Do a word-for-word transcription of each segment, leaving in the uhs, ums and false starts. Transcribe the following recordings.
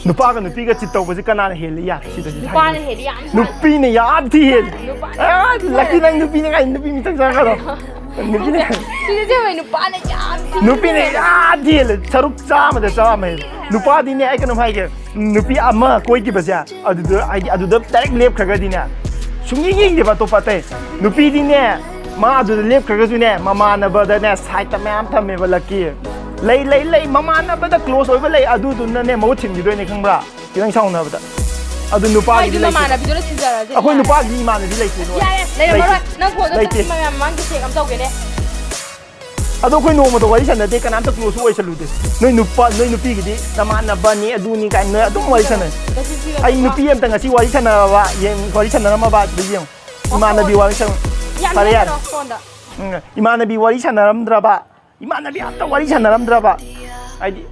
ꯅꯨꯄꯥꯒ ꯅꯨꯄꯤꯒ ꯆꯤꯠ ꯇꯧꯕꯁꯦ ꯀꯅꯥꯅ ꯍꯦꯜꯂꯤ? ꯌꯥ, ꯁꯤꯗ, ꯁꯤꯗ꯫ ꯅꯨꯄꯥꯅ ꯍꯦꯜꯂꯤ ꯌꯥꯝ ꯁꯥꯊꯤ꯫ ꯅꯨꯄꯤꯅ ꯌꯥꯝ ꯊꯤ ꯍꯦꯜꯂꯤ꯫ ꯅꯨꯄꯥꯅ ꯑꯥ, ꯂꯛꯀꯤ, ꯅꯪ ꯅꯨꯄꯤꯅ ꯀꯥꯏ, ꯅꯨꯄꯤ ꯃꯤꯆꯪ ꯆꯪꯉꯛꯀꯅꯣ꯫ ꯅꯨꯄꯤꯅ ꯁꯤꯗ ꯆꯦ ꯍꯣꯏ ꯅꯨꯄꯥꯅ ꯌꯥꯝ ꯊꯤ ꯅꯨꯄꯤꯅ ꯌꯥꯝ ꯊꯤ ꯍꯦꯜꯂꯤ꯫ ꯁꯔꯨꯛ ꯆꯥꯝꯃꯗ ꯆꯥꯝꯃ ꯍꯦꯜꯂꯤ꯫ ꯅꯨꯄꯥꯗꯤꯅꯦ, ꯑꯩ ꯀꯩꯅꯣꯝ ꯍꯥꯏꯒꯦ, ꯅꯨꯄꯤ ꯑꯃ ꯀꯣꯏꯈꯤꯕꯁꯦ, ꯑꯗꯨꯗ, ꯍꯥꯏꯗꯤ, ꯑꯗꯨꯗ ꯗꯥꯏꯔꯦꯛ ꯂꯦꯞꯈ꯭ꯔꯒꯗꯤꯅꯦ, ꯁꯨꯡꯌꯦꯡ ꯌꯦꯡꯗꯦꯕ ꯑꯇꯣꯞꯄ ꯑꯇꯩ꯫ ꯅꯨꯄꯤꯗꯤꯅꯦ, ꯃꯥ ꯑꯗꯨꯗ ꯂꯦꯞꯈ꯭ꯔꯒꯁꯨꯅꯦ, ꯃꯃꯥꯟꯅꯕꯗꯅꯦ ꯁꯥꯏꯠꯇ ꯃꯌꯥꯝ ꯊꯝꯃꯦꯕ ꯂꯛꯀꯤ꯫ ꯂꯩ, ꯂꯩ, ꯂꯩ, ꯃꯃꯥꯟꯅꯕꯗ ꯀ꯭ꯂꯣꯁ ꯑꯣꯏꯕ ꯂꯩ, ꯑꯗꯨꯗꯨꯅꯅꯦ ꯃꯍꯨꯠ ꯁꯤꯟꯈꯤꯗꯣꯏꯅꯦ, ꯈꯪꯕ꯭ꯔꯥ? ꯈꯤꯇꯪ ꯁꯥꯎꯅꯕꯗ꯫ ꯑꯗꯨ ꯅꯨꯄꯥꯒꯤꯗꯤ ꯑꯩꯗꯤ ꯂꯩꯇꯦ꯫ ꯃꯃꯥꯟꯅꯕꯤꯗꯨꯅ ꯁꯤꯟꯖꯔꯁꯦ꯫ ꯑꯩꯈꯣꯏ ꯅꯨꯄꯥꯒꯤ ꯏꯃꯥꯟꯅꯕꯤ ꯂꯩꯇꯦ, ꯅꯣꯏ꯫ ꯌꯥꯔꯦ, ꯂꯩꯔꯝꯃꯔꯣꯏ꯫ ꯂꯩꯇꯦ꯫ ꯅꯪ ꯐꯣꯟꯗꯣ ꯂꯩꯇꯦ꯫ ꯆꯠꯄ ꯃꯌꯥꯝ ꯃꯃꯥꯡꯗ ꯆꯦꯛ ꯑꯃ ꯇꯧꯒꯦꯅꯦ꯫ ꯑꯗꯣ ꯑꯩꯈꯣꯏ ꯅꯣꯡꯃꯗ ꯋꯥꯔꯤ ꯁꯥꯟꯅꯗꯦ, ꯀꯅꯥꯝꯇ ꯀ꯭ꯂꯣꯁꯁꯨ ꯑꯣꯏꯁꯜꯂꯨꯗꯦ꯫ ꯅꯣꯏ ꯅꯨꯄꯥ, ꯅꯣꯏ ꯅꯨꯄꯤꯒꯤꯗꯤ ꯅꯃꯥꯟꯅꯕꯅꯤ, ꯑꯗꯨꯅꯤ ꯀꯥꯏꯅ ꯅꯣꯏ ꯑꯗꯨꯝ ꯋꯥꯔꯤ ꯁꯥꯟꯅꯩ꯫ ꯑꯩ ꯅꯨꯄꯤ ꯑꯝꯇ ꯉꯁꯤ ꯋꯥꯔꯤ ꯁꯥꯟꯅꯔꯕ, ꯌꯦꯡ-, ꯋꯥꯔꯤ ꯁꯥꯟꯅꯔꯝꯃꯕ ꯑꯗꯨꯗ ꯌꯦꯡꯉꯨ꯫ ꯏꯃꯥꯟꯅꯕꯤ ꯋꯥꯔꯤ ꯁꯥꯟꯅ-, ꯌꯥꯝ ꯐꯔꯦ, ꯌꯥꯔꯦ꯫ ꯌꯥꯝ ꯐꯣꯟꯗ꯫ ꯎꯝ, ꯏꯃꯥꯟꯅꯕꯤ ꯋꯥꯔꯤ ꯁꯥꯟꯅꯔꯝꯗ꯭ꯔꯕ? ꯏꯃꯥꯟꯅꯕꯤ ꯑꯝꯇ ꯋꯥꯔꯤ ꯁꯥꯟꯅꯔꯝꯗ꯭ꯔꯕ? ꯍꯥꯏꯗꯤ,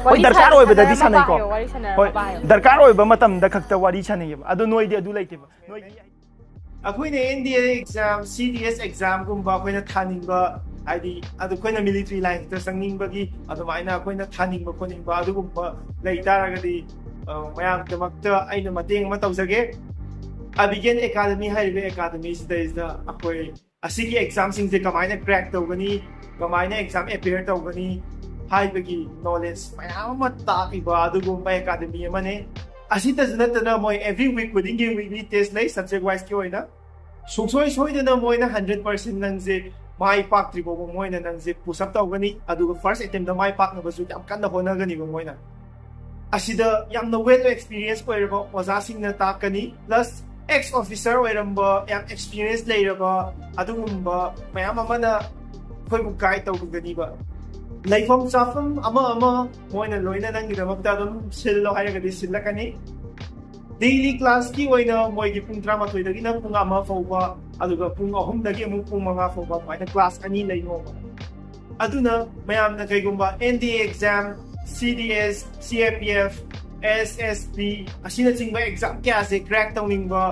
ꯍꯣꯏ, ꯋꯥꯔꯤ ꯗꯔꯀꯥꯔ ꯑꯣꯏꯕꯗꯗꯤ ꯁꯥꯟꯅꯔꯝꯕ ꯁꯥꯟꯅꯩꯀꯣ꯫ ꯍꯥꯏꯌꯣ, ꯋꯥꯔꯤ ꯁꯥꯟꯅꯔꯝꯕ ꯍꯣꯏ, ꯍꯥꯏꯌꯣ꯫ ꯗꯔꯀꯥꯔ ꯑꯣꯏꯕ ꯃꯇꯝꯗ ꯈꯛꯇ ꯋꯥꯔꯤ ꯁꯥꯟꯅꯩꯌꯦꯕ꯫ ꯑꯗꯣ ꯅꯣꯏꯗꯤ ꯑꯗꯨ ꯂꯩꯇꯦꯕ꯫ ꯅꯣꯏꯗꯤ ꯑꯩꯈꯣꯏꯅ ꯑꯦꯟ ꯗꯤ ꯑꯦ ꯑꯦꯛꯖꯥꯝ, ꯁꯤ ꯗꯤ ꯑꯦꯁ ꯑꯦꯛꯖꯥꯝꯒꯨꯝꯕ ꯑꯩꯈꯣꯏꯅ ꯊꯥꯅꯤꯡꯕ, ꯍꯥꯏꯗꯤ, ꯑꯗꯨ ꯑꯩꯈꯣꯏꯅ ꯃꯤꯂꯤꯇ꯭ꯔꯤ ꯂꯥꯏꯟꯗ ꯆꯪꯅꯤꯡꯕꯒꯤ, ꯑꯗꯨꯃꯥꯏꯅ ꯑꯩꯈꯣꯏꯅ ꯊꯥꯅꯤꯡꯕ ꯈꯣꯠꯅꯤꯡꯕ ꯑꯗꯨꯒꯨꯝꯕ ꯂꯩ ꯇꯥꯔꯒꯗꯤ, ꯑ, ꯃꯌꯥꯝꯒꯤꯗꯃꯛꯇ ꯑꯩꯅ ꯃꯇꯦꯡ ꯑꯃ ꯇꯧꯖꯒꯦ꯫ ꯑꯕꯤꯒꯦꯟ ꯑꯦꯀꯥꯗꯃꯤ ꯍꯥꯏꯔꯤꯕ ꯑꯦꯀꯥꯗꯃꯤꯁꯤꯗꯩꯁꯤꯗ ꯑꯩꯈꯣꯏ ꯑꯁꯤꯒꯤ ꯑꯦꯛꯖꯥꯝꯁꯤꯡꯁꯦ ꯀꯃꯥꯏꯅ ꯀ꯭ꯔꯦꯛ ꯇꯧꯒꯅꯤ, ꯀꯃꯥꯏꯅ ꯑꯦꯛꯖꯥꯝ ꯑꯦꯄꯤꯌꯔ ꯇꯧꯒꯅꯤ ꯍꯥꯏꯕꯒꯤ ꯅꯣꯂꯦꯖ ꯃꯌꯥꯝ ꯑꯃ ꯇꯥꯛꯏꯕ ꯑꯗꯨꯒꯨꯝꯕ ꯑꯦꯀꯥꯗꯃꯤ ꯑꯃꯅꯦ꯫ ꯑꯁꯤꯇꯁꯨ ꯅꯠꯇꯅ ꯃꯣꯏ ꯑꯦꯚ꯭ꯔꯤ ꯋꯤꯛ ꯈꯨꯗꯤꯡꯒꯤ ꯋꯤꯛꯂꯤ ꯇꯦꯁ ꯂꯩ, ꯁꯕꯖꯦꯛ ꯋꯥꯏꯁꯀꯤ ꯑꯣꯏꯅ꯫ ꯁꯨꯡꯁꯣꯏ ꯁꯣꯏꯗꯅ ꯃꯣꯏꯅ ꯍꯟꯗ꯭ꯔꯦꯠ ꯄꯥꯔꯁꯦꯟ ꯅꯪꯁꯦ ꯃꯥꯏ ꯄꯥꯛꯇ꯭ꯔꯤ ꯐꯥꯎꯕ ꯃꯣꯏꯅ ꯅꯪꯁꯦ ꯄꯨꯁ ꯑꯞ ꯇꯧꯒꯅꯤ, ꯑꯗꯨꯒ ꯐꯥꯔꯁ ꯑꯦꯇꯦꯝꯗ ꯃꯥꯏ ꯄꯥꯛꯅꯕꯁꯨ ꯌꯥꯝ ꯀꯟꯅ ꯍꯣꯠꯅꯒꯅꯤꯕ ꯃꯣꯏꯅ꯫ ꯑꯁꯤꯗ ꯌꯥꯝꯅ ꯋꯦꯜ ꯑꯦꯛꯁꯄꯤꯔꯤꯌꯦꯟꯁ ꯑꯣꯏꯔꯕ ꯑꯣꯖꯥꯁꯤꯡꯅ ꯇꯥꯛꯀꯅꯤ, ꯄ꯭ꯂꯁ ꯑꯦꯛꯁ ꯑꯣꯐꯤꯁꯔ ꯑꯣꯏꯔꯝꯕ, ꯌꯥꯝ ꯑꯦꯛꯁꯄꯤꯔꯤꯌꯦꯟꯁ ꯂꯩꯔꯕ ꯑꯗꯨꯒꯨꯝꯕ ꯃꯌꯥꯝ ꯑꯃꯅ ꯑꯩꯈꯣꯏꯕꯨ ꯒꯥꯏꯗ ꯇꯧꯕꯤꯒꯅꯤꯕ꯫ ꯂꯩꯐꯝ ꯆꯥꯐꯝ ꯑꯃ ꯑꯃ ꯃꯣꯏꯅ ꯂꯣꯏꯅ ꯅꯪꯒꯤꯗꯃꯛꯇ ꯑꯗꯨꯝ ꯁꯤꯜꯂꯣ ꯍꯥꯏꯔꯒꯗꯤ ꯁꯤꯜꯂꯛꯀꯅꯤ꯫ ꯗꯦꯂꯤ ꯀ꯭ꯂꯥꯁꯀꯤ ꯑꯣꯏꯅ ꯃꯣꯏꯒꯤ ꯄꯨꯡ ꯇꯔꯥꯃꯥꯊꯣꯏꯗꯒꯤꯅ ꯄꯨꯡ ꯑꯃ ꯐꯥꯎꯕ, ꯑꯗꯨꯒ ꯄꯨꯡ ꯑꯍꯨꯝꯗꯒꯤ ꯑꯃꯨꯛ ꯄꯨꯡ ꯃꯉꯥ ꯐꯥꯎꯕ, ꯑꯗꯨꯃꯥꯏꯅ ꯀ꯭ꯂꯥꯁ ꯑꯅꯤ ꯂꯩ ꯅꯣꯡꯃꯗ꯫ ꯑꯗꯨꯅ ꯃꯌꯥꯝꯅ ꯀꯩꯒꯨꯝꯕ ꯑꯦꯟ ꯗꯤ ꯑꯦ ꯑꯦꯛꯖꯥꯝ, ꯁꯤ ꯗꯤ ꯑꯦꯁ, ꯁꯤ ꯑꯦ ꯄꯤ ꯑꯦꯐ, ꯑꯦꯁ ꯑꯦꯁ ꯕꯤ ꯑꯁꯤꯅꯆꯤꯡꯕ ꯑꯦꯛꯖꯥꯝ ꯀꯌꯥꯁꯦ ꯀ꯭ꯔꯦꯛ ꯇꯧꯅꯤꯡꯕ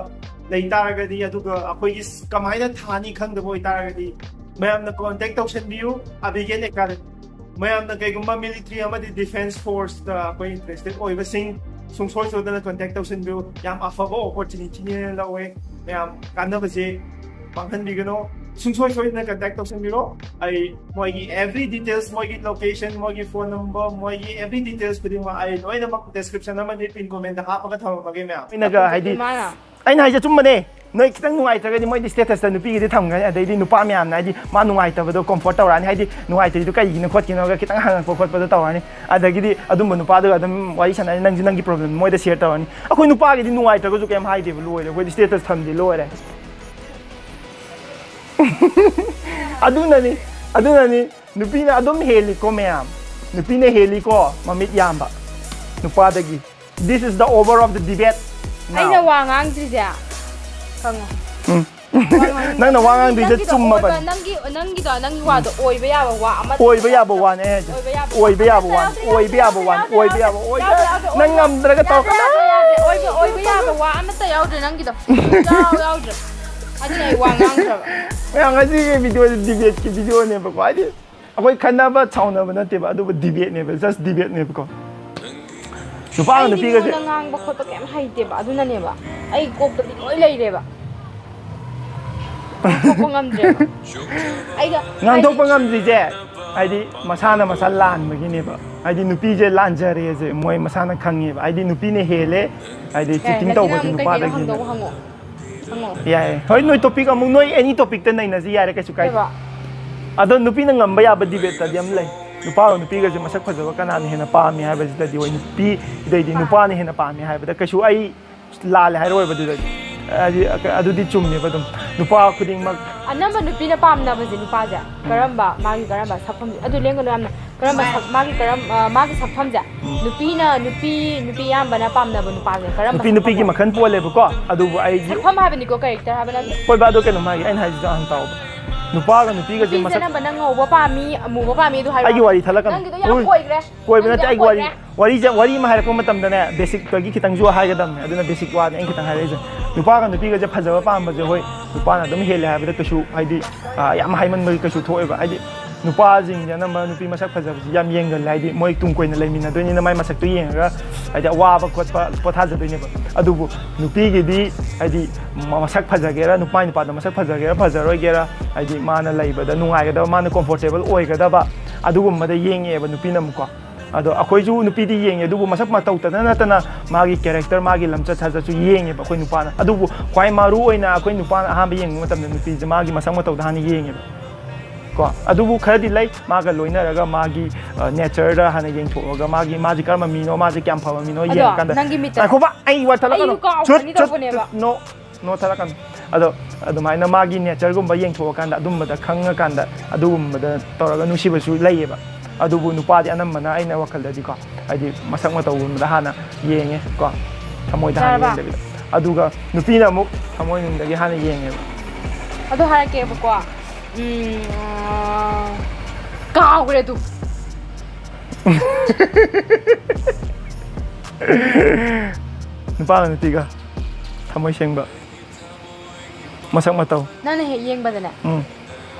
ꯂꯩ ꯇꯥꯔꯒꯗꯤ, ꯑꯗꯨꯒ ꯑꯩꯈꯣꯏꯒꯤ ꯀꯃꯥꯏꯅ ꯊꯥꯅꯤ ꯈꯪꯗꯕ ꯑꯣꯏꯇꯥꯔꯒꯗꯤ, ꯃꯌꯥꯝꯅ ꯀꯣꯟꯇꯦꯛ ꯇꯧꯁꯟꯕꯤꯌꯨ ꯑꯕꯤꯒꯦꯟ ꯑꯦꯀꯥꯗꯃꯤ꯫ ꯃꯌꯥꯝꯅ ꯀꯩꯒꯨꯝꯕ military ꯑꯃꯗꯤ defence forceꯇ ꯑꯩꯈꯣꯏ interested ꯑꯣꯏꯕꯁꯤꯡ ꯁꯨꯡꯁꯣꯏ ꯁꯣꯏꯗꯅ contact ꯇꯧꯁꯤꯟꯕꯤꯌꯨ꯫ ꯌꯥꯝ ꯑꯐꯕ opportunityꯅꯦꯅ ꯂꯧꯋꯦ꯫ ꯃꯌꯥꯝ ꯀꯥꯟꯅꯕꯁꯦ ꯃꯥꯡꯍꯟꯕꯤꯒꯅꯨ꯫ ꯁꯨꯡꯁꯣꯏ ꯁꯣꯏꯗꯅ contact ꯇꯧꯁꯤꯟꯕꯤꯔꯣ꯫ ꯑꯩ ꯃꯣꯏꯒꯤ every details, ꯃꯣꯏꯒꯤ location, ꯃꯣꯏꯒꯤ phone number, ꯃꯣꯏꯒꯤ every details ꯈꯨꯗꯤꯡꯃꯛ ꯑꯩ ꯂꯣꯏꯅꯃꯛ description ꯑꯃꯗꯤ pin commentꯗ ꯍꯥꯞꯄꯒ ꯊꯝꯃꯝꯃꯒꯦ ꯃꯌꯥꯝ꯫ ꯑꯩꯅꯒ ꯍꯥꯏꯗꯤ ꯏꯃꯥꯅ ꯑꯩꯅ ꯍꯥꯏꯁꯦ ꯑꯆꯨꯝꯕꯅꯦ꯫ ꯅꯣꯏ ꯈꯤꯇꯪ ꯅꯨꯡꯉꯥꯏꯇ꯭ꯔꯒꯗꯤ ꯃꯣꯏꯗꯤ statusꯇ ꯅꯨꯄꯤꯒꯤꯗꯤ ꯊꯝꯒꯅꯤ, ꯑꯗꯩꯗꯤ ꯅꯨꯄꯥ ꯃꯌꯥꯝꯅ ꯍꯥꯏꯗꯤ ꯃꯥ ꯅꯨꯡꯉꯥꯏꯇꯕꯗꯣ comfort ꯇꯧꯔꯛꯑꯅꯤ, ꯍꯥꯏꯗꯤ ꯅꯨꯡꯉꯥꯏꯇ꯭ꯔꯤꯗꯣ ꯀꯩꯒꯤꯅꯣ ꯈꯣꯠꯀꯤꯅꯣꯒ ꯈꯤꯇꯪ ꯍꯪꯉꯛꯄ ꯈꯣꯠꯄꯗꯣ ꯇꯧꯔꯛꯑꯅꯤ꯫ ꯑꯗꯒꯤꯗꯤ ꯑꯗꯨꯝꯕ ꯅꯨꯄꯥꯗꯨꯒ ꯑꯗꯨꯝ ꯋꯥꯔꯤ ꯁꯥꯟꯅꯔꯅꯤ, ꯅꯪꯁꯨ ꯅꯪꯒꯤ problem ꯃꯣꯏꯗ share ꯇꯧꯔꯅꯤ꯫ ꯑꯩꯈꯣꯏ ꯅꯨꯄꯥꯒꯤꯗꯤ ꯅꯨꯡꯉꯥꯏꯇ꯭ꯔꯒꯁꯨ ꯀꯩꯝ ꯍꯥꯏꯗꯦꯕ, ꯂꯣꯏꯔꯦ, ꯑꯩꯈꯣꯏꯗꯤ status ꯊꯝꯗꯦ, ꯂꯣꯏꯔꯦ꯫ ꯑꯗꯨꯅꯅꯤ, ꯑꯗꯨꯅꯅꯤ ꯅꯨꯄꯤꯅ ꯑꯗꯨꯝ ꯍꯦꯜꯂꯤꯀꯣ ꯃꯌꯥꯝ, ꯅꯨꯄꯤꯅ ꯍꯦꯜꯂꯤꯀꯣ ꯃꯃꯤꯠ ꯌꯥꯝꯕ ꯅꯨꯄꯥꯗꯒꯤ꯫ This is the over of the debate now. ꯑꯩꯅ ꯋꯥ ꯉꯥꯡꯗ꯭ꯔꯤꯁꯦ ꯈꯪꯉꯣ꯫ ꯎꯝ꯫ ꯅꯪꯅ ꯋꯥ ꯉꯥꯡꯗ꯭ꯔꯤꯁꯦ ꯆꯨꯝꯃꯕꯅꯤ꯫ ꯅꯪꯒꯤ ꯅꯪꯒꯤꯗꯣ ꯅꯪꯒꯤ ꯋꯥꯗꯣ ꯑꯣꯏꯕ ꯌꯥꯕ ꯋꯥ ꯑꯃ ꯑꯣꯏꯕ ꯌꯥꯕ ꯋꯥꯅꯦ ꯑꯩ ꯍꯥꯏꯁꯦ꯫ ꯑꯣꯏꯕ ꯌꯥꯕ ꯋꯥꯅꯤ, ꯑꯣꯏꯕ ꯌꯥꯕ ꯋꯥꯅꯤ, ꯑꯣꯏꯕ ꯌꯥꯕ, ꯑꯣꯏꯕ ꯌꯥꯕ꯫ ꯅꯪ ꯉꯝꯗ꯭ꯔꯒ ꯇꯧꯔꯛꯀꯅꯨ꯫ ꯑꯣꯏꯕ ꯑꯣꯏꯕ ꯌꯥꯕ ꯋꯥ ꯑꯃꯠꯇ ꯌꯥꯎꯗ꯭ꯔꯦ ꯅꯪꯒꯤꯗꯣ꯫ ꯌꯥꯎ ꯌꯥꯎꯗ꯭ꯔꯦ꯫ ꯑꯗꯨꯅ ꯑꯩ ꯋꯥ ꯉꯥꯡꯗ꯭ꯔꯕ꯫ ꯃꯌꯥꯝ ꯉꯁꯤꯒꯤ videoꯁꯦ debateꯀꯤ videoꯅꯦꯕꯀꯣ, ꯍꯥꯏꯗꯤ ꯑꯩꯈꯣꯏ ꯈꯠꯅꯕ ꯁꯥꯎꯅꯕ ꯅꯠꯇꯦꯕ, ꯑꯗꯨꯕꯨ debateꯅꯦꯕ, just debateꯅꯦꯕꯀꯣ꯫ ꯅꯨꯄꯥꯒ ꯑꯩꯗꯤ ꯅꯨꯄꯤꯒꯁꯦ ꯃꯤꯉꯣꯟꯗ ꯉꯥꯡꯕ ꯈꯣꯠꯄ ꯀꯩꯝ ꯍꯩꯇꯦꯕ, ꯑꯗꯨꯅꯅꯦꯕ ꯑꯩ ꯀꯣꯛꯇꯗꯤ ꯂꯣꯏ ꯂꯩꯔꯦꯕ꯫ ꯉꯥꯡꯊꯣꯛꯄ ꯉꯝꯗ꯭ꯔꯦꯕ꯫ ꯑꯩꯗꯣ ꯉꯥꯡꯊꯣꯛꯄ ꯍꯥꯏꯗꯤ ꯉꯝꯗ꯭ꯔꯤꯁꯦ ꯍꯥꯏꯗꯤ ꯃꯁꯥꯅ ꯃꯁꯥ ꯂꯥꯟꯕꯒꯤꯅꯦꯕ꯫ ꯍꯥꯏꯗꯤ ꯅꯨꯄꯤꯁꯦ ꯂꯥꯟꯖꯔꯦꯁꯦ ꯃꯣꯏ ꯃꯁꯥꯅ ꯈꯪꯉꯦꯕ꯫ ꯍꯥꯏꯗꯤ ꯅꯨꯄꯤꯅ ꯍꯦꯜꯂꯦ, ꯍꯥꯏꯗꯤ ꯌꯥꯔꯦ, cheating ꯅꯆꯤꯟ ꯇꯧꯕꯁꯦ ꯑꯃꯨꯛ ꯀꯩꯀꯩꯅꯣ ꯅꯨꯄꯥꯗꯒꯤꯅꯦ꯫ ꯍꯪꯗꯧꯕ ꯍꯪꯉꯣ꯫ ꯍꯪꯉꯣ꯫ ꯌꯥꯏꯌꯦ꯫ ꯍꯣꯏ, ꯅꯣꯏ topic ꯑꯃꯨꯛ, ꯅꯣꯏ any topicꯇ ꯅꯩꯅꯁꯤ ꯌꯥꯔꯦ, ꯀꯩꯁꯨ ꯀꯥꯏꯗꯦ꯫ ꯀꯩꯕ? ꯑꯗꯣ ꯅꯨꯄꯤꯅ ꯉꯝꯕ ꯌꯥꯕ debateꯇꯗꯤ ꯑꯃ ꯂꯩ꯫ ꯅꯨꯄꯥꯒ ꯅꯨꯄꯤꯒꯁꯦ ꯃꯁꯛ ꯐꯖꯕ ꯀꯅꯥꯅ ꯍꯦꯟꯅ ꯄꯥꯝꯃꯤ ꯍꯥꯏꯕꯁꯤꯗꯗꯤ ꯑꯣꯏ ꯅꯨꯄꯤꯗꯩꯗꯤ ꯅꯨꯄꯥꯅ ꯍꯦꯟꯅ ꯄꯥꯝꯃꯤ ꯍꯥꯏꯕꯗ ꯀꯩꯁꯨ ꯑꯩ ꯂꯥꯜꯂꯦ ꯍꯥꯏꯔꯣꯏꯕ ꯑꯗꯨꯗꯗꯤ꯫ ꯍꯥꯏꯗꯤ ꯑꯗꯨꯗꯤ ꯆꯨꯝꯃꯦꯕ ꯑꯗꯨꯝ꯫ ꯅꯨꯄꯥ ꯈꯨꯗꯤꯡꯃꯛ ꯑꯅꯝꯕ ꯅꯨꯄꯤꯅ ꯄꯥꯝꯅꯕꯁꯦ ꯅꯨꯄꯥꯁꯦ ꯀꯔꯝꯕ ꯃꯥꯒꯤ ꯀꯔꯝꯕ ꯁꯛꯐꯝꯁꯦ ꯑꯗꯨ ꯂꯦꯡꯒꯅꯨ ꯌꯥꯝꯅ ꯀꯔꯝꯕ ꯁꯛ ꯃꯥꯒꯤ ꯀꯔꯝ ꯑ, ꯃꯥꯒꯤ ꯁꯛꯐꯝꯁꯦ ꯅꯨꯄꯤꯅ ꯅꯨꯄꯤ ꯅꯨꯄꯤ ꯑꯌꯥꯝꯕꯅ ꯄꯥꯝꯅꯕ ꯅꯨꯄꯥꯁꯦ ꯀꯔꯝꯕ ꯅꯨꯄꯤ ꯅꯨꯄꯤꯒꯤ ꯁꯛꯐꯝ ꯃꯈꯜ ꯄꯣꯜꯂꯦꯕꯀꯣ꯫ ꯑꯗꯨꯕꯨ ꯑꯩꯒꯤ ꯁꯛꯐꯝ ꯍꯥꯏꯕꯅꯤꯀꯣ character ꯍꯥꯏꯕ ꯅꯠꯇꯦ꯫ ꯍꯣꯏꯕ, ꯑꯗꯣ ꯀꯩꯅꯣ ꯃꯥꯒꯤ ꯑꯩꯅ ꯍꯥꯏꯁꯤꯁꯨ ꯍꯥꯟꯅ ꯇꯥꯎꯕ꯫ ꯅꯨꯄꯥꯒ ꯅꯨꯄꯤꯒꯁꯦ ꯅꯨꯄꯤꯁꯦ ꯃꯁꯛ ꯑꯅꯝꯕꯅ ꯉꯧꯕ ꯄꯥꯝꯃꯤ ꯑꯃꯨꯕ ꯄꯥꯝꯃꯤ ꯑꯗꯨ ꯍꯥꯏꯔꯣ꯫ ꯑꯩꯒꯤ ꯋꯥꯔꯤ ꯊꯠꯂꯛꯀꯅꯨ꯫ ꯅꯪꯒꯤꯗꯣ ꯌꯥꯝ ꯎꯝ꯫ ꯀꯣꯏꯈ꯭ꯔꯦ꯫ ꯀꯣꯏꯕ ꯅꯪꯒꯤꯗꯣ ꯅꯠꯇꯦ, ꯌꯥꯝ ꯑꯩꯒꯤ ꯋꯥꯔꯤ ꯀꯣꯏꯈ꯭ꯔꯦ꯫ ꯋꯥꯔꯤꯁꯦ, ꯋꯥꯔꯤ ꯑꯃ ꯍꯥꯏꯔꯛꯄ ꯃꯇꯝꯗꯅꯦ basicꯇꯒꯤ ꯈꯤꯇꯪꯁꯨ ꯍꯥꯏꯒꯗꯕꯅꯦ꯫ ꯑꯗꯨꯅ basic ꯋꯥꯅꯤ ꯑꯩꯅ ꯈꯤꯇꯪ ꯍꯥꯏꯔꯛꯏꯁꯦ꯫ ꯅꯨꯄꯥꯒ ꯅꯨꯄꯤꯒꯁꯦ ꯐꯖꯕ ꯄꯥꯝꯕꯁꯦ ꯍꯣꯏ ꯅꯨꯄꯥꯅ ꯑꯗꯨꯝ ꯍꯦꯜꯂꯦ ꯍꯥꯏꯕꯗ ꯀꯩꯁꯨ ꯍꯥꯏꯗꯤ ꯑ, ꯌꯥꯝ ꯍꯥꯏꯃꯟꯕꯒꯤ ꯀꯩꯁꯨ ꯊꯣꯛꯑꯣꯏꯕ꯫ ꯍꯥꯏꯗꯤ ꯅꯨꯄꯥꯁꯤꯡꯁꯦ ꯑꯅꯝꯕ ꯅꯨꯄꯤ ꯃꯁꯛ ꯐꯖꯕꯁꯤ ꯌꯥꯝ ꯌꯦꯡꯒꯜꯂꯦ, ꯍꯥꯏꯗꯤ ꯃꯣꯏ ꯇꯨꯡ ꯀꯣꯏꯅ ꯂꯩꯃꯤꯟꯅꯗꯣꯏꯅꯤꯅ ꯃꯥꯏ ꯃꯁꯛꯇꯣ ꯌꯦꯡꯉꯒ ꯍꯥꯏꯗꯤ ꯑꯋꯥꯕ ꯈꯣꯠꯄ ꯄꯣꯊꯥꯖꯗꯣꯏꯅꯦꯕ꯫ ꯑꯗꯨꯕꯨ ꯅꯨꯄꯤꯒꯤꯗꯤ ꯍꯥꯏꯗꯤ ꯃ-, ꯃꯁꯛ ꯐꯖꯒꯦꯔꯥ, ꯅꯨꯄꯥ ꯅꯨꯄꯥꯗꯣ ꯃꯁꯛ ꯐꯖꯒꯦꯔꯥ ꯐꯖꯔꯣꯏꯒꯦꯔꯥ, ꯍꯥꯏꯗꯤ ꯃꯥꯅ ꯂꯩꯕꯗ ꯅꯨꯡꯉꯥꯏꯒꯗꯕ, ꯃꯥꯅ comfortable ꯑꯣꯏꯒꯗꯕ, ꯑꯗꯨꯒꯨꯝꯕꯗ ꯌꯦꯡꯉꯦꯕ ꯅꯨꯄꯤꯅ ꯑꯃꯨꯛꯀꯣ꯫ ꯑꯗꯣ ꯑꯩꯈꯣꯏꯁꯨ ꯅꯨꯄꯤꯗꯤ ꯌꯦꯡꯉꯦ, ꯑꯗꯨꯕꯨ ꯃꯁꯛ ꯃꯇꯧꯇꯅ ꯅꯠꯇꯅ ꯃꯥꯒꯤ character, ꯃꯥꯒꯤ ꯂꯝꯆꯠ ꯁꯥꯖꯠꯁꯨ ꯌꯦꯡꯉꯦꯕ ꯑꯩꯈꯣꯏ ꯅꯨꯄꯥꯅ꯫ ꯑꯗꯨꯕꯨ ꯈ꯭ꯋꯥꯏ ꯃꯔꯨ ꯑꯣꯏꯅ ꯑꯩꯈꯣꯏ ꯅꯨꯄꯥꯅ ꯑꯍꯥꯟꯕ ꯌꯦꯡꯕ ꯃꯇꯝꯗ ꯅꯨꯄꯤꯁꯦ ꯃꯥꯒꯤ ꯃꯁꯛ ꯃꯇꯧꯗ ꯍꯥꯟꯅ ꯌꯦꯡꯉꯦꯕ꯫ ꯀꯣ, ꯑꯗꯨꯕꯨ ꯈꯔꯗꯤ ꯂꯩ, ꯃꯥꯒ ꯂꯣꯏꯅꯔꯒ ꯃꯥꯒꯤ, ꯑ, natureꯗ ꯍꯥꯟꯅ ꯌꯦꯡꯊꯣꯛꯑꯒ ꯃꯥꯒꯤ, ꯃꯥꯁꯦ ꯀꯔꯝꯕ ꯃꯤꯅꯣ, ꯃꯥꯁꯦ ꯀꯌꯥꯝ ꯐꯕ ꯃꯤꯅꯣ ꯑꯗꯣ ꯌꯦꯡꯉꯀꯥꯟꯗ꯫ ꯅꯪꯒꯤ ꯃꯤꯠꯇ ꯉꯥꯏꯈꯣꯕ, ꯑꯩ ꯋꯥ ꯊꯠꯂꯛꯀꯅꯨ꯫ ꯑꯩꯁꯨ ꯀꯥꯎꯈ꯭ꯔꯅꯤ ꯆꯨꯠ, ꯆꯨꯠ, ꯇꯧꯕꯅꯦꯕ꯫ Shoot, no, no ꯊꯠꯂꯛꯀꯅꯨ꯫ ꯑꯗꯣ ꯑꯗꯨꯃꯥꯏꯅ ꯃꯥꯒꯤ natureꯒꯨꯝꯕ ꯌꯦꯡꯊꯣꯛꯑꯀꯥꯟꯗ, ꯑꯗꯨꯝꯕꯗ ꯈꯪꯉꯀꯥꯟꯗ, ꯑꯗꯨꯒꯨꯝꯕꯗ ꯇꯧꯔꯒ ꯅꯨꯡꯁꯤꯕꯁꯨ ꯂꯩꯌꯦꯕ꯫ ꯑꯗꯨꯕꯨ ꯅꯨꯄꯥꯗꯤ ꯑꯅꯝꯕꯅ ꯑꯩꯅ ꯋꯥꯈꯜꯗꯗꯤꯀꯣ, ꯍꯥꯏꯗꯤ ꯃꯁꯛ ꯃꯇꯧꯒꯨꯝꯕꯗ ꯍꯥꯟꯅ ꯌꯦꯡꯉꯦ ꯀꯣ, ꯊꯃꯣꯏꯗ ꯍꯥꯟꯅ ꯌꯥꯔꯕ? ꯌꯦꯡꯗꯕꯤꯗ꯫ ꯑꯗꯨꯒ ꯅꯨꯄꯤꯅ ꯑꯃꯨꯛ ꯊꯃꯣꯏꯅꯨꯡꯗꯒꯤ ꯍꯥꯟꯅ ꯌꯦꯡꯉꯦꯕ꯫ ꯑꯗꯨ ꯍꯥꯏꯔꯛꯀꯦꯕꯀꯣ꯫ ꯎꯝ, ꯑꯥ, ꯀꯥꯎꯈ꯭ꯔꯦ ꯑꯗꯨ꯫ ꯅꯨꯄꯥꯒ ꯅꯨꯄꯤꯒ ꯊꯃꯣꯏ ꯁꯦꯡꯕ, ꯃꯁꯛ ꯃꯇꯧ꯫ ꯅꯪꯅ ꯍꯦꯛ ꯌꯦꯡꯕꯗꯅꯦ, ꯎꯝ꯫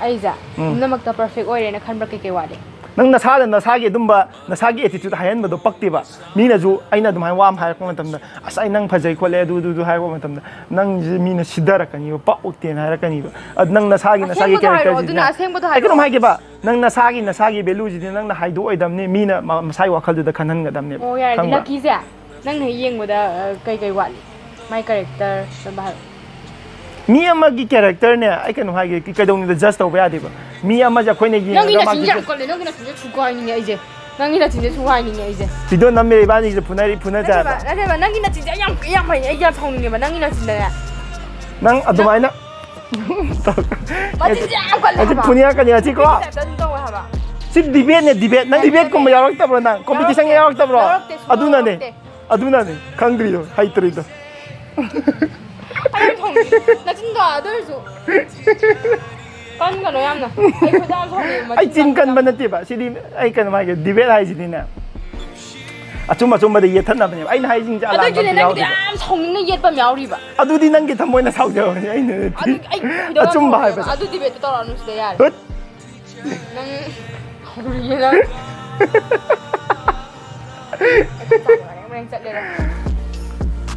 ꯑꯩꯁꯦ ꯎꯝ꯫ ꯄꯨꯝꯅꯃꯛꯇ perfect ꯑꯣꯏꯔꯦꯅ ꯈꯟꯕ꯭ꯔꯥ? ꯀꯩꯀꯩ ꯋꯥꯠꯂꯤ? ꯅꯪ ꯅꯁꯥꯗ ꯅꯁꯥꯒꯤ ꯑꯗꯨꯝꯕ ꯅꯁꯥꯒꯤ attitude ꯍꯥꯏꯍꯟꯕꯗꯣ ꯄꯛꯇꯦꯕ꯫ ꯃꯤꯅꯁꯨ ꯑꯩꯅ ꯑꯗꯨꯃꯥꯏꯅ ꯋꯥ ꯑꯃ ꯍꯥꯏꯔꯛꯄ ꯃꯇꯝꯗ, "ꯑꯁ, ꯑꯩ ꯅꯪ ꯐꯖꯩ ꯈꯣꯠꯂꯦ, ꯑꯗꯨ, ꯑꯗꯨ, ꯑꯗꯨ" ꯍꯥꯏꯔꯛꯄ ꯃꯇꯝꯗ, ꯅꯪꯁꯦ ꯃꯤꯅ ꯁꯤꯙꯔꯛꯀꯅꯤꯕ, ꯄꯛ ꯎꯛꯇꯦꯅ ꯍꯥꯏꯔꯛꯀꯅꯤꯕ꯫ ꯑꯗꯨ ꯅꯪ ꯅꯁꯥꯒꯤ, ꯅꯁꯥꯒꯤ ꯑꯁꯦꯡꯕꯗꯣ ꯍꯥꯏꯔꯛꯑꯣ, characterꯁꯤꯗꯤ ꯑꯗꯨꯅ ꯅꯪ, ꯑꯁꯦꯡꯕꯗꯣ ꯑꯩ ꯀꯩꯅꯣꯝ ꯍꯥꯏꯔꯛꯑꯣ꯫ ꯍꯥꯏꯒꯦꯕ, ꯅꯪ ꯅꯁꯥꯒꯤ, ꯅꯁꯥꯒꯤ valueꯁꯤꯗꯤ ꯅꯪꯅ ꯍꯥꯏꯗꯣꯛꯑꯣꯏꯗꯕꯅꯤ, ꯃꯤꯅ ꯃ-, ꯃꯁꯥꯒꯤ ꯋꯥꯈꯜꯗꯨꯗ ꯈꯟꯍꯟꯒꯗꯕꯅꯦꯕ꯫ ꯑꯣ, ꯌꯥꯔꯦ, ꯈꯪꯕ꯭ꯔꯥ? ꯂꯛꯀꯤꯁꯦ, ꯅꯪꯅ ꯍꯦꯛ ꯌꯦꯡꯕꯗ, ꯑ, ꯀꯩ ꯀꯩ ꯋꯥꯠꯂꯤ? ꯃꯥꯏ character ꯑꯝꯇ ꯍꯥꯏꯔꯛꯑꯣ꯫ ꯃꯤ ꯑꯃꯒꯤ characterꯅꯦ, ꯑꯩ ꯀꯩꯅꯣ ꯍꯥꯏꯒꯦ, ꯀꯩꯗꯧꯅꯨꯡꯗ judge ꯇꯧꯕ ꯌꯥꯗꯦꯕ꯫ ꯃꯤ ꯑꯃꯁꯦ ꯑꯩꯈꯣꯏꯅ ꯅꯪꯒꯤ ꯌꯦꯡꯉꯒ ꯅꯆꯤꯟꯁꯦ ꯃꯥꯒꯤ ꯌꯥꯝ ꯀꯜꯂꯦ, ꯅꯪꯒꯤ ꯅꯆꯤꯟꯁꯦ ꯊꯨꯒꯥꯏꯅꯤꯡꯉꯦ ꯑꯩꯁꯦ꯫ ꯅꯪꯒꯤ ꯅꯆꯤꯟꯁꯦ ꯊꯨꯒꯥꯏꯅꯤꯡꯉꯦ ꯑꯩꯁꯦ꯫ Video ꯅꯝꯃꯦ, ꯏꯕꯥꯅꯤꯁꯦ ꯐꯨꯅꯔꯤ, ꯐꯨꯅꯖꯦ ꯅꯠꯇꯦꯕ, ꯍꯥꯏꯕ꯫ ꯅꯠꯇꯦꯕ, ꯅꯪꯒꯤ ꯅꯆꯤꯟꯁꯦ ꯑꯩ ꯌꯥꯝ, ꯑꯩ ꯌꯥꯝ ꯍꯩꯅ, ꯑꯩ ꯌꯥꯝ ꯁꯥꯎꯅꯤꯡꯉꯦꯕ, ꯅꯪꯒꯤ ꯅꯆꯤꯟꯗꯅꯦ꯫ ꯅꯪ ꯑꯗꯨꯃꯥꯏꯅ ꯃꯆꯤꯟꯁꯦ ꯌꯥꯝ ꯀꯜꯂꯦ ꯍꯧꯖꯤꯛ ꯍꯥꯏꯕ꯫ ꯐꯨꯅꯤꯡꯉꯛꯀꯅꯤ, ꯑꯁꯤꯀꯣ꯫ ꯅꯨꯄꯤꯒꯤ typeꯇ ꯑꯗꯨꯝ ꯇꯧꯋꯦ ꯍꯥꯏꯕ꯫ ꯁꯤ debateꯅꯦ, debate꯫ ꯅꯪ ꯌꯥꯔꯦ, debateꯀꯨꯝꯕ ꯌꯥꯔꯦ꯫ ꯌꯥꯎꯔꯛꯇꯕ꯭ꯔꯣ ꯅꯪ? Competitionꯒ ꯌꯥꯎꯔꯛꯇꯦ꯫ ꯌꯥꯎꯔꯛꯇꯕ꯭ꯔꯣ? ꯌꯥꯎꯔꯛꯇꯦ, ꯁꯨꯡꯌꯥꯎ ꯑꯗꯨꯅꯅꯦ꯫ ꯌꯥꯎꯔꯛꯇꯦ꯫ ꯑꯗꯨꯅꯅꯦ ꯈꯪꯗ꯭ꯔꯤꯗꯣ, ꯍꯩꯇ꯭ꯔꯤꯗꯣ꯫ ꯑꯩ ꯌꯥꯝ ꯁꯥꯎꯅꯤꯡꯉꯦ꯫ ꯅꯆꯤꯟꯗꯣ ꯑꯗꯨ ꯑꯣꯏꯔꯁꯨ ꯀꯟꯒꯅꯣ ꯌꯥꯝꯅ꯫ ꯑꯩ ꯈꯣꯏꯗꯧ ꯌꯥꯝ ꯁꯥꯎꯅꯤꯡꯉꯦ꯫ ꯑꯩ ꯃꯆꯤꯟ ꯆꯤꯟ ꯀꯟꯕ ꯀꯟꯒꯅꯣ꯫ ꯅꯠꯇꯦꯕ꯫ ꯁꯤꯗꯤ ꯑꯩ ꯀꯩꯅꯣ ꯍꯥꯏꯒꯦ, debate ꯍꯥꯏꯁꯤꯗꯤꯅꯦ, ꯑꯆꯨꯝ ꯑꯆꯨꯝꯕꯗ ꯌꯦꯠꯊꯠꯅꯕꯅꯦꯕ꯫ ꯑꯩꯅ ꯍꯥꯏꯁꯤꯡꯁꯦ ꯑꯗꯨ ꯑꯔꯥꯟꯕ ꯑꯣꯏꯁꯨꯅꯦ, ꯑꯝꯇ ꯅꯪꯒꯤꯗꯣ ꯌꯥꯎꯗꯦꯕ꯫ ꯌꯥꯝ ꯁꯥꯎꯅꯤꯡꯅ ꯌꯦꯠꯄ ꯑꯃ ꯌꯥꯎꯔꯤꯕ꯫ ꯑꯗꯨꯗꯤ ꯅꯪꯒꯤ ꯊꯃꯣꯏꯅ ꯁꯥꯎꯖꯕꯅꯦ, ꯑꯩꯅ ꯅꯠꯇꯦ꯫ ꯑꯗꯨ ꯑꯩ ꯈꯣꯏꯗꯧ ꯌꯥꯝ ꯑꯆꯨꯝꯕ ꯁꯥꯎꯅꯤꯡꯉꯦꯕ꯫ ꯍꯥꯏꯕꯗ꯫ ꯑꯗꯨ debateꯇꯣ ꯇꯧꯔꯛꯑꯅꯨ ꯁꯤꯗ, ꯌꯥꯔꯦ꯫ ꯍꯨꯠ! ꯅꯪ ꯍꯧꯔꯤꯌꯦ ꯅꯪ꯫ ꯃꯔꯦꯡ ꯃꯔꯦꯡ ꯆꯠꯂꯦꯗ꯫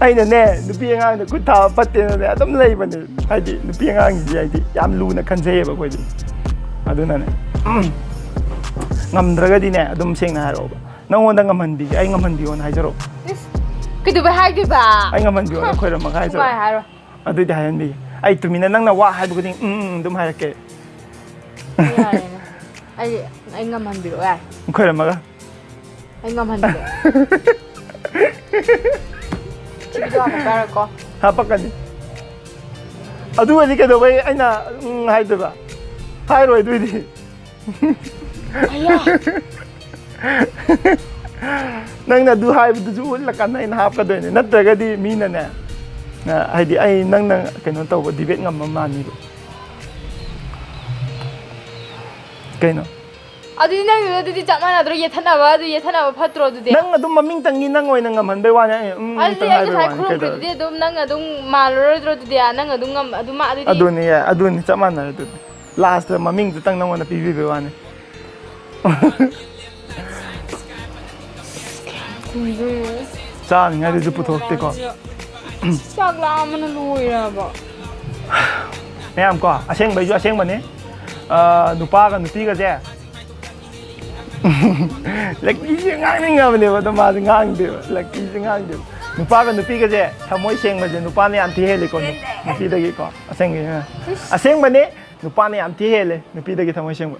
ꯑꯩꯅꯅꯦ, ꯅꯨꯄꯤ ꯑꯉꯥꯡꯗ ꯈꯨꯠ ꯊꯥꯕ ꯐꯠꯇꯦꯅꯅꯦ ꯑꯗꯨꯝ ꯂꯩꯕꯅꯦ꯫ ꯍꯥꯏꯗꯤ ꯅꯨꯄꯤ ꯑꯉꯥꯡꯁꯤꯗꯤ ꯍꯥꯏꯗꯤ ꯌꯥꯝ ꯂꯨꯅ ꯈꯟꯖꯩꯌꯦꯕ ꯑꯩꯈꯣꯏꯗꯤ꯫ ꯑꯗꯨꯅꯅꯦ, ꯉꯝꯗ꯭ꯔꯒꯗꯤꯅꯦ ꯑꯗꯨꯝ ꯁꯦꯡꯅ ꯍꯥꯏꯔꯛꯑꯣꯕ꯫ ꯅꯪꯉꯣꯟꯗ ꯉꯝꯍꯟꯕꯤꯒꯦ, ꯑꯩ ꯉꯝꯍꯟꯕꯤꯌꯣꯅ ꯍꯥꯏꯖꯔꯛꯑꯣ꯫ ꯏꯁ, ꯀꯩꯗꯧꯕꯩ ꯍꯥꯏꯗꯣꯏꯕ? ꯑꯩ ꯉꯝꯍꯟꯕꯤꯌꯣꯅ ꯈꯣꯏꯔꯝꯃꯒ ꯍꯥꯏꯖꯔꯛꯑꯣ꯫ ꯁꯨꯃꯥꯏ ꯍꯥꯏꯔꯣꯏ꯫ ꯑꯗꯨꯏꯗꯤ ꯍꯥꯏꯍꯟꯕꯤꯒꯦ꯫ ꯑꯩ ꯇꯨꯃꯤꯟꯅ ꯅꯪꯅ ꯋꯥ ꯍꯥꯏꯕ ꯈꯨꯗꯤꯡ ꯎꯝ, ꯎꯝ ꯑꯗꯨꯝ ꯍꯥꯏꯔꯛꯀꯦ꯫ ꯌꯥꯔꯦꯅꯦ꯫ ꯑꯩ, ꯑꯩ ꯉꯝꯍꯟꯕꯤꯔꯛꯑꯣ ꯌꯥꯔꯦ꯫ ꯈꯣꯏꯔꯝꯃꯒ꯫ ꯑꯩ ꯉꯝꯍꯟꯕꯤꯔꯛꯑꯣ꯫ ꯁꯤ video ꯍꯥꯞꯄꯛꯄ ꯌꯥꯔꯣꯏꯀꯣ? ꯍꯥꯞꯄꯛꯀꯅꯤ꯫ ꯑꯗꯨ ꯑꯣꯏꯔꯗꯤ ꯀꯩꯗꯧꯕꯩ ꯑꯩꯅ ꯎꯝ ꯍꯥꯏꯗꯣꯏꯕ? ꯍꯥꯏꯔꯣꯏ ꯑꯗꯨꯏꯗꯤ꯫ ꯑꯌꯥ꯫ ꯅꯪꯅ ꯑꯗꯨ ꯍꯥꯏꯕꯗꯨꯁꯨ ꯎꯠꯂꯀꯥꯟꯗ ꯑꯩꯅ ꯍꯥꯞꯀꯗꯣꯏꯅꯦ, ꯅꯠꯇ꯭ꯔꯒꯗꯤ ꯃꯤꯅꯅꯦ, ꯅ-, ꯍꯥꯏꯗꯤ ꯑꯩ ꯅꯪꯅ ꯀꯩꯅꯣ ꯇꯧꯕ debate ꯉꯝꯕ ꯃꯥꯟꯅꯤꯕ꯫ ꯀꯩꯅꯣ? ꯑꯗꯨꯗꯤ ꯅꯪ ꯑꯗꯨꯗꯤ ꯆꯞ ꯃꯥꯟꯅꯗ꯭ꯔꯣ? ꯌꯦꯠꯊꯅꯕ, ꯑꯗꯨ ꯌꯦꯠꯊꯅꯕ ꯐꯠꯇ꯭ꯔꯣ ꯑꯗꯨꯗꯤ? ꯅꯪ ꯑꯗꯨꯝ ꯃꯃꯤꯡꯇꯪꯒꯤ ꯅꯪ ꯑꯣꯏꯅ ꯉꯝꯍꯟꯕꯩ ꯋꯥꯅꯦ, ꯑꯩ ꯎꯝ ꯑꯗꯨꯗꯤ ꯈꯛꯇꯪ ꯑꯩ ꯍꯥꯏꯕꯩ ꯉꯁꯥꯏ ꯋꯥꯅꯦ, ꯀꯩꯗꯧꯔꯒꯦ? ꯈꯨꯔꯨꯝꯈ꯭ꯔꯤꯗꯨꯗꯤ ꯑꯗꯨꯝ ꯅꯪ ꯑꯗꯨꯝ ꯃꯥꯜꯂꯔꯣꯏꯗ꯭ꯔꯣ ꯑꯗꯨꯗꯤ? ꯅꯪ ꯑꯗꯨꯝ ꯉꯝ-, ꯑꯗꯨꯝ ꯃꯥ-, ꯑꯗꯨꯗꯤ ꯑꯗꯨꯅꯤ, ꯌꯥꯏ, ꯑꯗꯨꯅꯤ, ꯆꯞ ꯃꯥꯟꯅꯔꯦ ꯑꯗꯨꯗꯤ꯫ Last ꯃꯃꯤꯡꯗꯨꯇꯪ ꯅꯪꯉꯣꯟꯗ ꯄꯤꯕꯤꯕꯩ ꯋꯥꯅꯤ꯫ ꯆꯥꯅꯤꯡꯉꯥꯏꯗꯨꯁꯨ ꯄꯨꯊꯣꯛꯇꯦꯀꯣ꯫ ꯆꯥꯛ ꯂꯥꯝꯕꯅ ꯂꯣꯏꯔꯦꯕ꯫ ꯃꯌꯥꯝ ꯀꯣ, ꯑꯁꯦꯡꯕꯩꯁꯨ ꯑꯁꯦꯡꯕꯅꯤ꯫ ꯑ, ꯅꯨꯄꯥꯒ ꯅꯨꯄꯤꯒꯁꯦ꯫ ꯂꯛꯀꯤꯁꯦ ꯉꯥꯡꯅꯤꯡꯉꯕꯅꯦꯕ, ꯑꯗꯣ ꯃꯥꯁꯦ ꯉꯥꯡꯗꯦꯕ꯫ ꯂꯛꯀꯤꯁꯦ ꯉꯥꯡꯗꯦꯕ꯫ ꯅꯨꯄꯥꯒ ꯅꯨꯄꯤꯒꯁꯦ ꯊꯃꯣꯏ ꯁꯦꯡꯕꯁꯦ ꯅꯨꯄꯥꯅ ꯌꯥꯝ ꯊꯤ ꯍꯦꯜꯂꯤꯀꯣ, ꯅꯨꯄꯤꯗꯒꯤꯀꯣ꯫ ꯑꯁꯦꯡꯕꯩꯅꯦ꯫ ꯑꯁꯦꯡꯕꯅꯦ, ꯅꯨꯄꯥꯅ ꯌꯥꯝ ꯊꯤ ꯍꯦꯜꯂꯦ ꯅꯨꯄꯤꯗꯒꯤ ꯊꯃꯣꯏ ꯁꯦꯡꯕ꯫